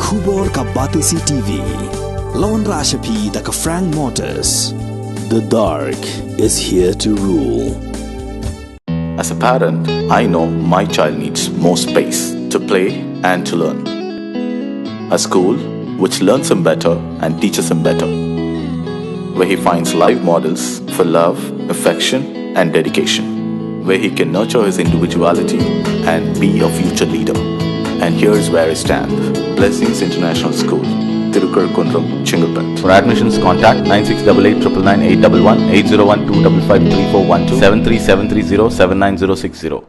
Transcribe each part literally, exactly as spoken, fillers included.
Khubor ka Batesi T V. La wanrah sha phi da ka Frank Motors. The dark is here to rule. As a parent, I know my child needs more space to play and to learn. A school which learns him better and teaches him better, where he finds live models for love, affection, and dedication, where he can nurture his individuality and be a future leader. And here's where I stand. Blessings International School, Tirukar Kundrum, Chengalpet. For admissions, contact nine six double eight triple nine eight double one, eight zero one two double five three four one two, seven three seven three zero seven nine zero six zero.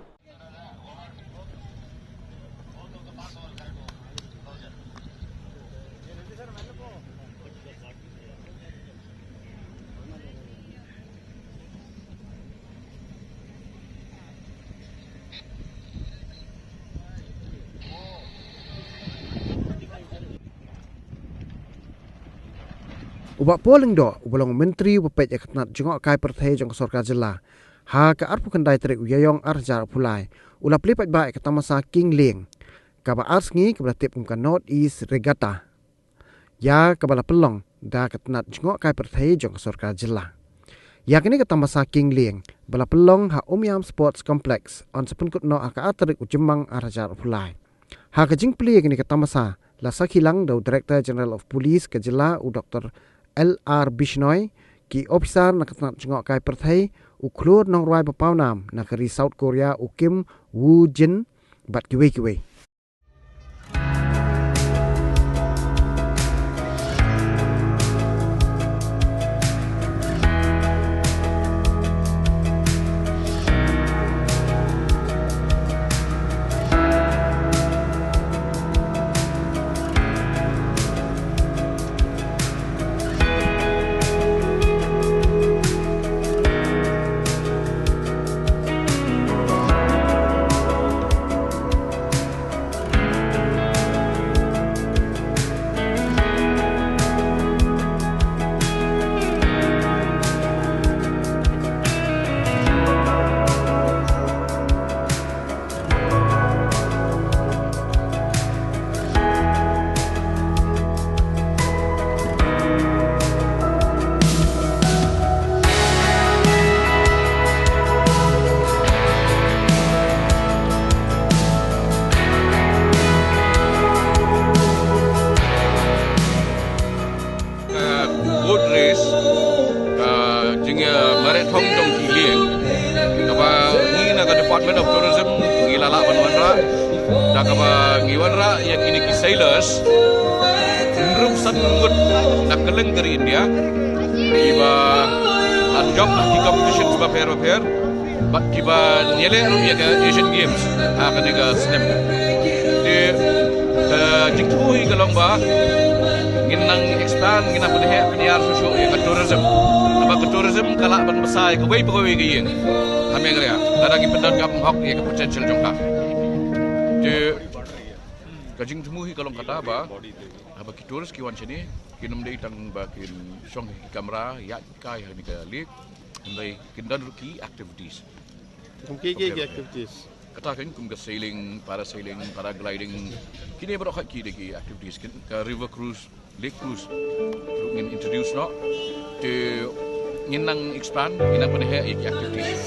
U Bah Paul Lyngdoh, uba long u Myntri uba peit ïa ka tnat jngohkai pyrthei jong ka Sorkar Jylla, ha ka arphew khyndai tarik u Ïaïong arhajar arphew lai, u la plie paidbah ïa ka tamasa King Lieng, kaba ar sngi kaba la tip kum ka North East Regatta, ïa kaba la pynlong da ka tnat jngohkai pyrthei jong ka Sorkar Jylla. Ïa kane ka tamasa King Lieng ba la pynlong ha Umiam Sports Complex yn sa pynkut noh ha ka ar tarik u Jymmang arhajar arphew lai. Ha ka jingplie ïa kane ka tamasa la sakhi lang da u Director General of Police ka Jylla, u Doctor L R Bishnoi, ki ophisar na ka tnat jngohkai pyrthei, u khlur nongrwai ba pawnam na ka ri South Korea, u Kim Woo Jin, bad kiwei kiwei. Ka boat race, ka jingïa mareh thong jong ki lieng, kaba ngi na ka Department of Tourism ngi la lah ban wanrah, da kaba ngi wanrah ïa kine ki sailors hynriew san ngut na kylleng ka ri India, kiba la jop ha ki competitions bapher bapher, bad kiba ïaleh ruh ïa ka Asian Games ha kane ka snem. Te ka jingthmu hi ka long ba ngin nang expand, ngin nang pynheh pynhiar shuh shuh ïa ka tourism. Namar ka tourism ka lah ban bsa ïa kawei pa kawei ka ïing ha Meghalaya lada ngi pyndonkam hok ïa ka potential jong ka. Te ka jingthmu hi ka long kata ba haba ki tourist ki wan shane, kin ym dei tang ba kin shong ha ki kamra ïaid kai ha kane ka lake, hynrei kin don ruh ki activities. Kum ki, ki, ki activities? Kata kan kum ka sailing, parasailing, paragliding. Kine baroh ki dei ki activities. Kin, ka river cruise, lake cruise ruh ngin introduce noh. Te ngin nang expand, ngin nang pynheh ïa ki activities.